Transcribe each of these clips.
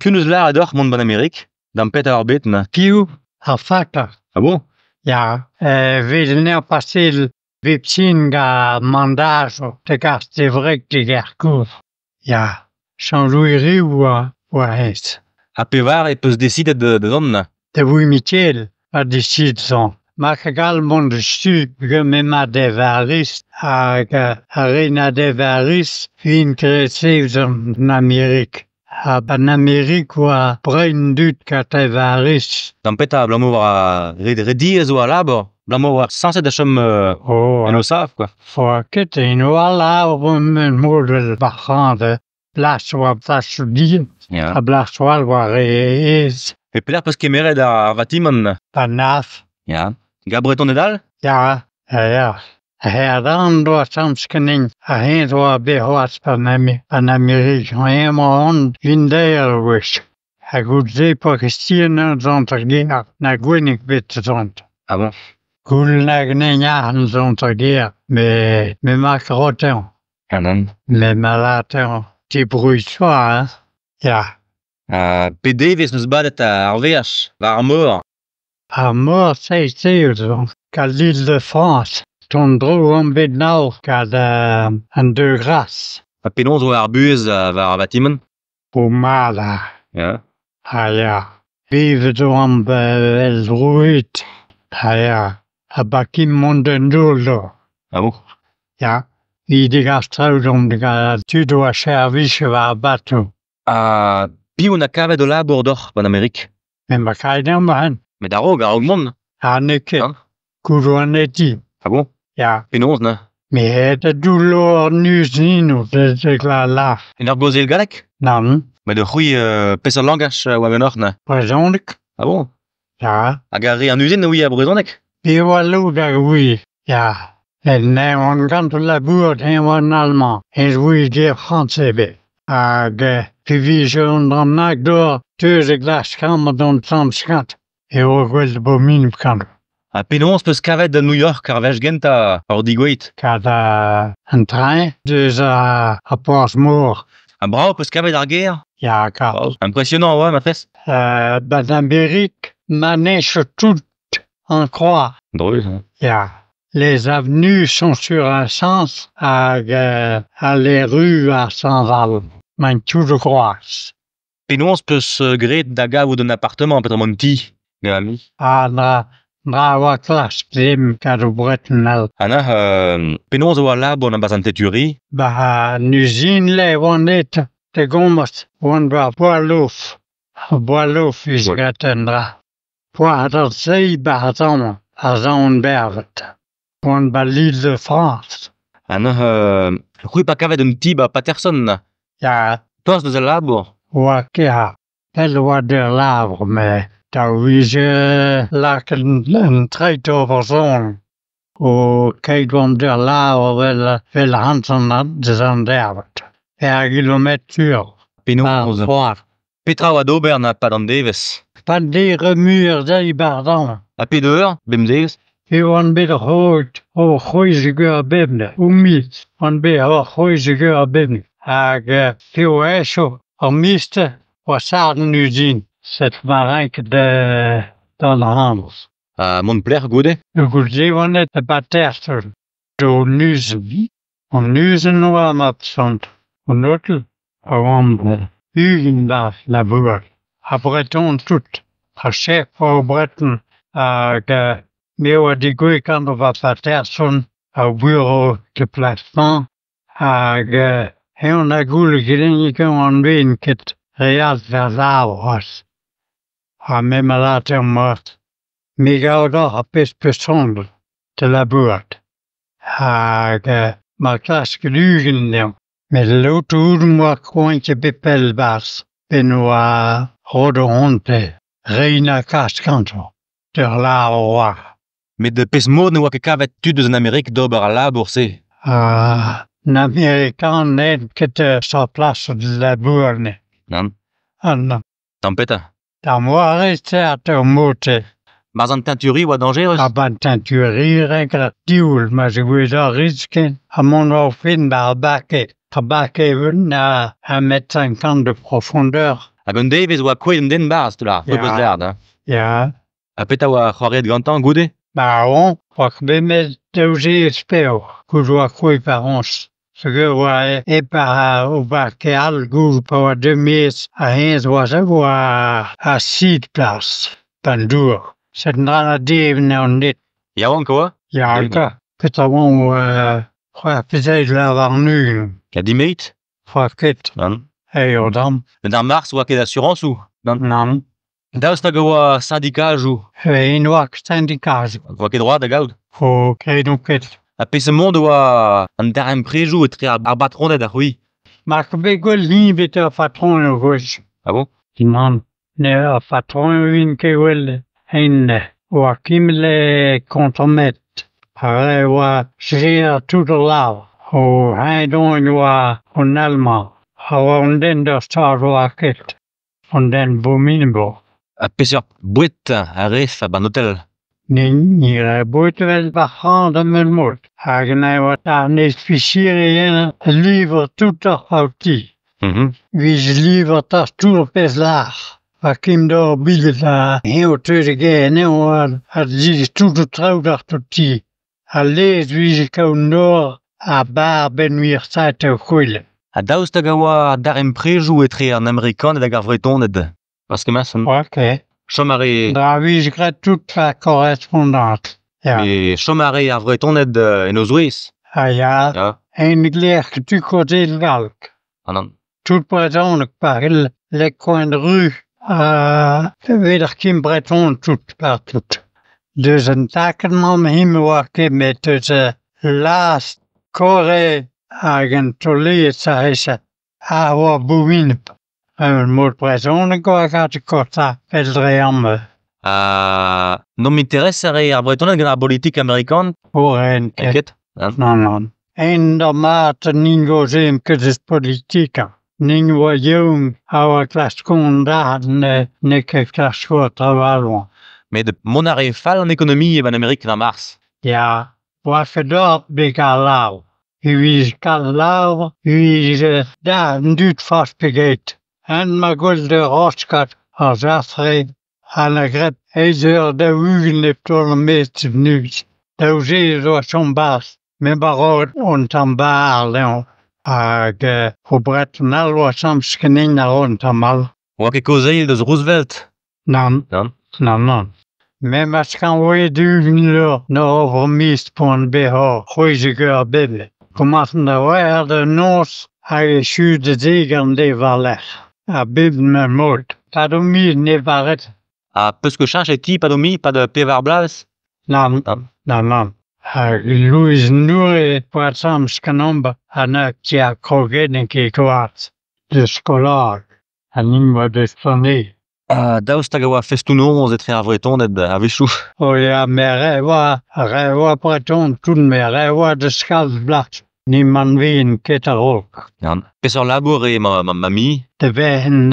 Piv 'neus lâret deoc'h mont 'ban Amerik ? D'an petra oc'h bet neuze ? Piv ? Ar factor. Ah bon ? Ya, 'vez anezhañ paseet bep sizhun gant ar mandajoù da gas d'e wreg d'e gerkour. Ya, Chañsoù hiriv 'oa hennezh. Ha pevare 'peus desidet da zont neuze ? Da Wimitel 'oa desidet dont. 'Ma ket gallet mont d'ar su peogwir m'emañ da Bariz hag ar re 'na da Bariz 'vint ket resevet 'an Amerik. Ha 'ban Amerik 'oa brein an dud gant da Bariz. Gant petra abalamour ar re diaes 'oa al labour ? Abalamour 'oa sañset da chom en o sav kwa. 'Oa ket eno al labour mod 'ba Frañs hein. Plas 'oa plasoù bihan ha plasoù all 'oa re aes. E pelec'h 'peus kemeret ar vatimant neuze ? 'Ba Naf. Ya. Gant Bretoned all ? Ya, ya ya. A-hend-all 'doa chañs ganin ha eñ 'doa bet c'hoazh 'ban Amerik. Eñ 'mañ 'ont 'vit ur wech. Ha goude-se 'poa ket dont d'ar gêr na gwenneg ebet da zont. Ah bon ? Goulenn a ra ganin arc'hant dont d'ar gêr met me 'ma ket roet dezhañ. Ah nann. Me 'ma lâret dezhañ debrouille-toi hein, ya. Ha pet devezh 'neus badet ar veaj war ar mor ? Ar mor seizh devezh zo gant l'Île-de-France. Tro-dro omp bet nav gant an De Grasse. Ha penaos 'oa ar buhez war ar vatimant ? O mat ha. Ya. Ha ya. Bevet 'oamp evel roueed ha ya. Ha 'ba ket mont d'an douar. Ah bon ? Ya, evit degas traoù deomp da tud 'oa servij war ar bato. Ha piv 'na kavet ho labour deoc'h 'ban Amerik ? Me 'ma kavet amañ. Met a-raok, a-raok mont ? Ha n'eo ket. Nann. Gouzout a ran ti. Ah bon ? Ya. Penaos neuze ? Me da doullo an uzinoù da lâr. En ur gaozeal galleg ? Nann. Met c'hwi peseurt langaj 'oa ganeoc'h neuze ? Brezhoneg. Ah bon ? Ya. Hag ar re an uzin a ouie brezhoneg ? Me 'oa lod hag a ouie, ya. Met ne oan gant labourat eñ 'oa an Almañ. Eñ 'ouie ger frañsez ebet. Hag pe vije un dra bennak d'ober 'teus da glask amañ d'an tamm skant eo gwell bourmen gantañ. Ha penaos 'peus kavet da New York ar wech gentañ oc'h degouezhet ? Gant an train deus ar porzh-mor. Ha brav 'peus kavet ar gêr ? Ya, kar. Impressionnant 'oa ma fes ? 'Ba 'n Amerik 'ma neñchoù tout en croix. Drôle hein. Ya. Les avenues sont sur un sens hag les rues ar sens all. Maint tout a groaz. Penaos 'peus graet da gavout un appartement peotramant un ti gant Ah dra dra a oa klask dimp gant o breton all. Ha neuze penaos e oa al labour 'barzh an teturi ? 'Ba 'n uzin lec'h e oan aet da gomañs 'oan 'ba Bois-Louf. Bois-Louf 'vez graet un dra. Poazhat ar seiz 'ba ar saon, ar saon bervet. 'Oan 'ba l'Île-de-France. Ha neuze c'hwi 'pa kavet un ti 'ba Patterson ? Ya. Tost deus al labour ? 'Oa ket ha. Pell 'oa d'ur labour met dav 'vije lakaat an treid d'ober soñj. O keit 'oamp d'ur labour 'vel ac'hann deus an devet. Per kilometr sur. Penaos ? War droad. Petra 'oa d'ober na 'pad an devezh ? 'Pad deir muioc'h dezhi 'barzh Ha pet eur, bemdez ? E oan bet roet o c'hwezek eur bemdez, o miz. Oan bet o c'hwezek eur bemdez. Hag p'eo aesoc'h ar mister 'oa savet an uzin. Setu ma ranket dont ac'hanon. Ha mont pelec'h goude ? Goude 'oan aet da Baterson, d'an uzin. An uzin 'oa ma sant. An otel a oamp 20 'barzh labourat. Ha breton tout. Ar chef 'oa breton hag me 'oa degouezhet gantañ 'ba Paterson ar burev de placement hag eñ 'na goulennet ganin 'anavezen ket re all da labour c'hoazh. Ha me 'ma lâret dezhañ mat. Me 'gav deoc'h ar pezh 'peus c'hoant da labourat. Hag 'ma klasket 20 dezhañ. Met lod 'm boa koañtet bet pell 'barzh 'benn 'oa roet o c'hont dezhe. Reiñ ha kas gantañ d'ur labour 'oa. Met pezh mod ne oa ket kavet tud eus an Amerik d'ober al labour-se ? An Amerikan n'aent ket sur plas da labourat anezhe. Nann. Ah nann. Tamm petra ? D'ar mare-se ar mod-se. 'Barzh an teñturi 'oa dañjerus ? Ha 'ba 'n teñturi renkañ div ma zegouezh ar riskl ken ha mont war fin 'ba ar baquet. Ar baquet na un mètre cinquante de profondeur. Hag un devezh oa kouezhet un den 'barzh, tu lâr, Ya. peus lâret, hein. Ya. Ha petra oa c'hoarvezet gantañ goude? Ba oan, oa ket bet 'met daou zevezh peoc'h goude oa kouezhet war honnezh. Peogwir oa aet 'ba ober ket all goude pa oa deuet 'maez ha hennezh oa oa asid 'barzh, 'ba 'n dour. Setu an dra 'na devet anezhañ net. Yaouank e oa? Ya 'ta, petra oan 6 pe seizh vloaz warn-ugent. Ha dimezet? Oa ket. Nann. Eo dam. Met ar mars oa ket asurañsoù? Nann. Nann. Daoust hag e oa sindikajoù? E oa ket sindikajoù. Oa ket droad da gaout? O, kredomp ket. Ha peseurt mod e oa an darempredoù etre ar batroned ha c'hwi? Ma ket bet gwell hini bet ur patron ur wech. Ah bon? Nann. Ne ar patron 'vin ket gwell hein oa kemmet kontammet. Ar re oa serr tout al lavar. O eñ oa an Almañ. Ha oa un den d'ar stad 'oa ket. An den abominabl. Ha peseurt boued a rez 'ba 'n otel? Ne ra boued evel va c'hrañ da 'm mod. Hag en oa an ispisiri livr tout ar c'hraoù ti. 'Vije livr tout ar pezh lâr. Ha kemm d'ober bilhed ha eñ o teu da gêr anezhañ ha tout an traoù d'ar ti. Al laezh 'vije kaout an nor ha 'benn wir gwelet. Ha daoust hag a oa darempredoù etre an Amerikaned hag ar Vretoned? Parce que ma Oa ket. Chom a re Dra vije graet tout la correspondance. Ya. E chom a re ar Vretoned en o zouez. Ha ya. Ya. En glec'h tu kozel galk. An an. Tout brezhoneg par el le coin de rue ha evit ar kim breton tout partout. Deus an takenn-mañ hemañ 'oa ket met deus Laz, Kore hag an Tolez aze a oa abominapl. Ur mod brezhoneg oa gant kortañ pell dre amañ. Ha n'omp interest a re ar Vretoned gant ar politik amerikan? Oren ket. Ket? Nann. Nann, nann. En d'ar mat nin gaozeemp ket eus politikañ. Nin oa yaouank a oa klask an arc'hant n'eo ket klask traoù all oa. Met mont a re fall an ekonomiezh 'ba 'n Amerik d'ar mars. Ya, oa ket d'ober bezañ lav. Evit kalz lav evit da an dud forzh pegeit. En ma gwell d'ur Roskat ar Jaffre ha na graet eizh eur 40 hep taol e-maez noz. Daou zevezh oa chom 'barzh. Me 'ma roet un tamm bar dezhañ hag o breton all oa chom ganin a ro un tamm all. Oa ket kaozeal deus Roosevelt? Nann. Nann. Nann, nann. Me ma skañvaet 20 lur n'oc'h ur miz poan bec'h 16 eur bemdez. Komañs da wer da noz hag echu da zek an deiz war-lerc'h. Ha bep ma mod. Pad ur miz ne varet. Ha peus ket cheñchet ti pad ur miz, pad pevar bloavezh? Nann. Nann. Nann, nann. Hag Louis Noure oa tamm skanomp ha na tia kroget ket koad. De skolaj. Ha nin oa bet planet. Ha daoust hag a oa festoù-noz etre ar Vretoned a-wechoù? O ya, me re oa, re oa breton tout, me re oa de skalz blach. Ni man vien ket a-raok. Nann. Peseurt labour eo ma, ma, ma mi? Da vehen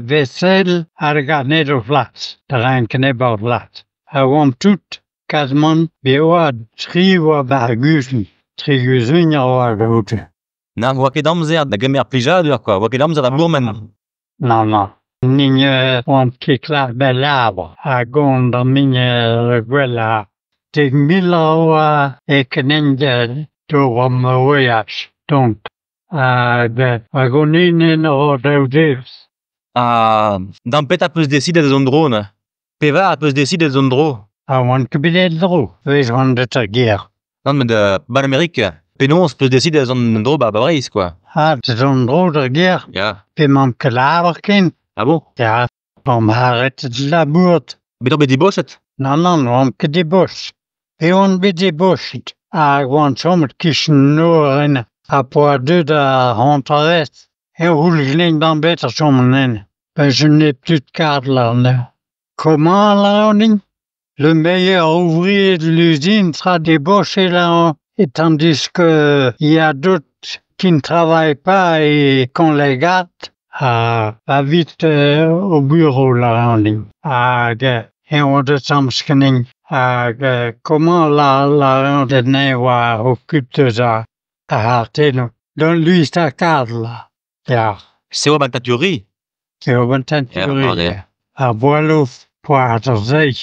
vaisselle ar garnet o vlat, da raen keneb ar vlat. A oamp tout, kazmant, be oa tri oa bar guzun. Tri guzun a oa gaout. Nann, oa ket amzer da gemer plijadur, quoi. Oa ket amzer da bourmen. Nann, nann. Nin oamp ket klar bel labour. Ha gant ar min gwell a dek mil a oa e kenen d'ober ma voyage. Donc, hag hag on en eo daou devezh. Ha dam petra peus desidet eus an dro, neuze? Pevar peus desidet eus an dro? A oan ket bet aet dro, vez oan deut ar gêr. Nann, met 'ba 'n Amerik, penaos peus desidet eus an dro 'ba Breizh, quoi? Ha, deus an dro d'ar gêr. Ya. P'emañ ket labour ken. Ah bon? Ya, p'am arretet labourat. Bet oc'h bet debochet? Nann, nann, oan ket debochet. Pe oan bet debochet. Hag oan chomet kichen nor en. Ha poa deuet ar hanterez. Eo c'houl ganin d'an bet ar chom an hent. Pa je n'ai plus de carte là. Comment là on dit? Le meilleur ouvrier de l'usine sera débauché là, et tandis que il y a d'autres qui ne travaillent pas et qu'on les garde, ha va vite au bureau là on dit. Hag eo deus amz ganin. Hag comment là là on ne oa occupe deus ar ar teno. Don lui sta carte là. Ya. Se oa 'ba 'n tatuerie? Eo an tenturier. Ar boaloù poazh ar seiz.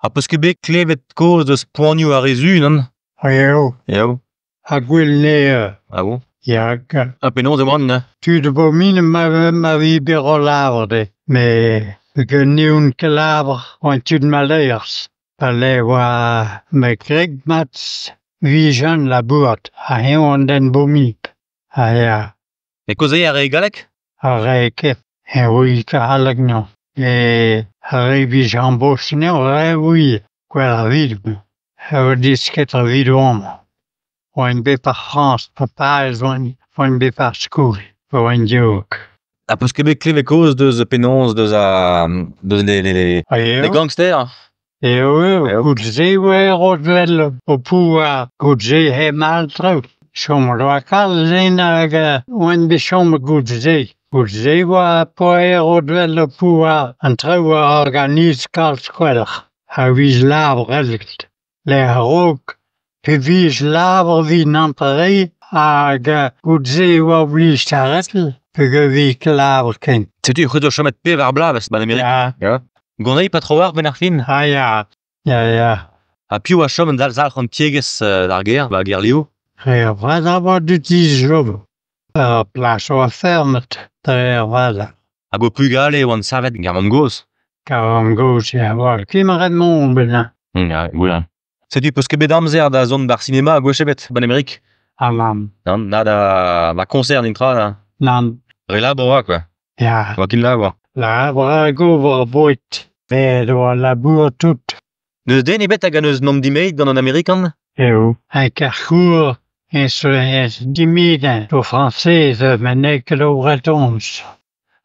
Ha 'peus ket bet klevet kaoz eus poanioù ar re zu, nann? Eo. Eo. Ha gwell eo. Ah bon? Ya, Ha penaos e oant neuze? Tud a bourmene ma vi bet o lavar dezhe. Met ganeomp ket lavar oant tud maleürus. Pa le oa ma gwreg mat 'vijent labourat ha eñ an den bourmip. Ha ya. E kaozeal a rae galleg? A rae ket. Eñ 'ouie ket galleg nann. Met ar re 'vije añbochet anezhañ a ouie gwelloc'h evidon. E oa desket evidon. Oan bet 'ba Frañs 'ba Pariz oan, oan bet 'ba 'r skol pa oan yaouank. Ha 'peus ket bet klevet kaoz deus penaos deus ar deus les les les gangsters? Eo eo, koulz eo e Rozwell o pouar koulz eo hemañ an traoù. Chom a oa kalz eno hag oan bet chomet koulz-se. Koulz-se e oa pa eo Rozwell o pouar an traoù a organiz kalz gwelloc'h. A viz labour Lec'h a-raok pe vije labour evit an hanter hag koulz-se e oa oblij arretiñ peogwir 'vije ket labour ken. Setu c'hwi zo chomet pevar bloavezh 'ba 'n Amerik. Ya. Ya. Gant pa tro-war 'benn ar fin? Ah ya, ya ya. Ha piv a chom en dalc'h an tiegezh d'ar gêr, 'ba Gerliv? Re ar vras a oa deuet dijob. Ur plas oa fermet dre ar vras. Hag ho pugale e oant savet gant mamm-gozh? Gant mamm-gozh ya, oa kemeret mont bennak. Ya, gwell. Setu 'peus ket bet amzer da zont d'ar sinema gwech ebet 'ba 'n Amerik? Ah nann. Nann, na da ma koñsert netra na? Nann. Re labour oa quoi? Ya. Oa ket labour? Labour hag ober boued. Bet oa labour tout. N'eus den ebet hag a neus 'n om dimezet gant an Amerikan? Eo. Hag ar c'hour ez ez dimezet o Frañsez met n'eo ket o Bretonz.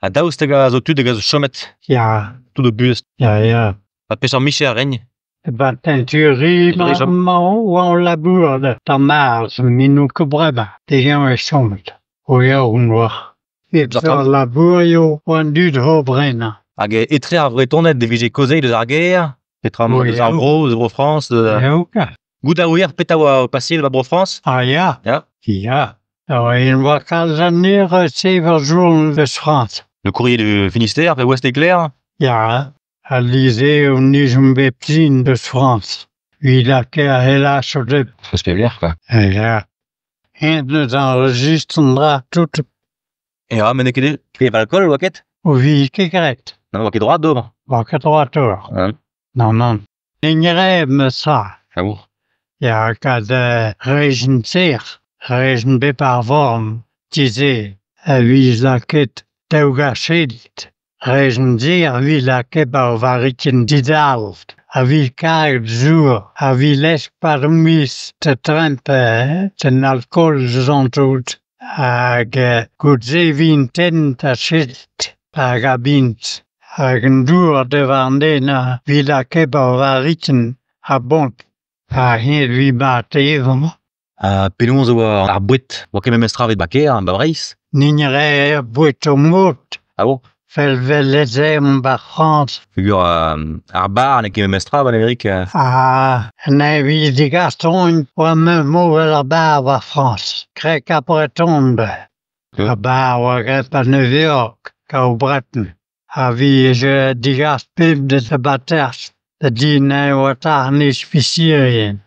Ha daoust hag a zo tud hag a zo chomet? Ya. Tout o buhez? Ya, ya. Ha peseurt micher a regn? Ba tenturi emañ oa o labourat d'ar marzh met n'on ket bremañ degemer e chomet. O ya on oa. Peseurt labourioù oa an dud o brenañ? Hag etre ar Vretoned e vije kaozeet eus ar gêr, petra eus ar vro, eus Bro-Frañs? Eo. Goût a ouier petra oa o paseal ba Bro-Frañs? Ah ya. Ya. Ya. En oa kalz anezhe sevel journal eus Frañs. Le courrier du Finistère, pe Ouest Éclair? Ya. Al lizheroù 'nijomp bep sin eus Frañs. Evit lakaat helas o deb. Eus pelec'h, quoi? Ya. Eñ deus añrejistr an dra tout. Ya, met n'eo ket ev alkool, oa ket? O vi ket graet. Non, oa ket droad d'ober. Oa ket droad d'ober. Non, non. N'eo meus tra. Ah bon? Ya, kad reizhen sec'h, reizhen bep ar vorn, ti-se, a viz lakaet daou gached, reizhen se a viz lakaet 'ba ur varrikenn didal, a viz karet zour, a viz lest 'pad ur miz da drempañ d'an alkool zantout. Hag goude-se e vint tennet ha chedet hag a bint. Hag an dour diwar an den a vez lakaet 'ba ur varrikenn a bont. Ha eñ evit mat evañ. Ha penaos e oa ar boued? Oa ket memes tra evit 'ba kêr, 'ba Breizh? N'int ret boued o mod. Ah bon? Fel 'vel ez eomp 'ba Frañs. Peogwir ar bar n'eo ket memes tra 'ba 'n Amerik. Ah, ne degas oan oa memes ar bar 'ba Frañs. Graet ar Breton. Ar bar oa graet 'ba New York, gav Breton. Ha vije degas bemdez da baterz da di ne oa an ispisier.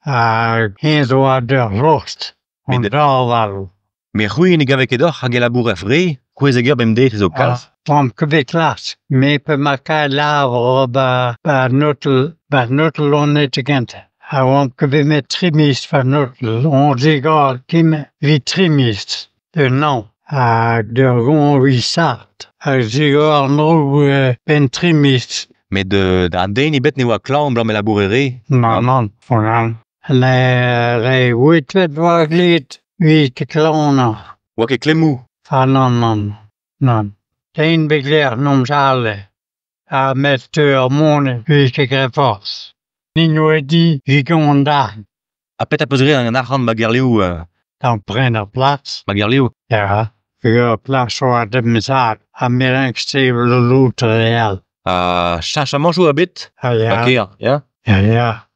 Hag eñ zo oa d'ur lost. An daval. Met c'hwi ne gave ket deoc'h hag e labouref re, c'hwezek eur bemdez zo kalz. Tamm ket bet klas. Me pe ma kae labour 'ba 'ba 'n otel, 'ba 'n otel on aet da gentañ. Ha oamp ket bet 'met tri miz 'ba 'n otel. On digor dimp evit tri miz. Un hañv. Hag d'ur goañv sart. Hag digor an dro 'benn tri miz. Met an den ebet ne oa klañv 'blam e laboure re. Nann, nann, nann. Le re ouetvet war gled evit ket klañv. Oa ket klemmoù? Ah nann, nann, nann. Den bet n'omp jale. Ha met ur mont evit ket graet forzh. Nin oa di evit gant an darn. Ha petra 'peus graet gant an arc'hant 'ba Gerliv? D'an prenañ plas. 'Ba Gerliv? Ya. Ur plas oa da ha me rank sevel ul louter all. Ha cheñchamantoù a bet? Ah ya. 'Ba kêr, ya? Ya, ya.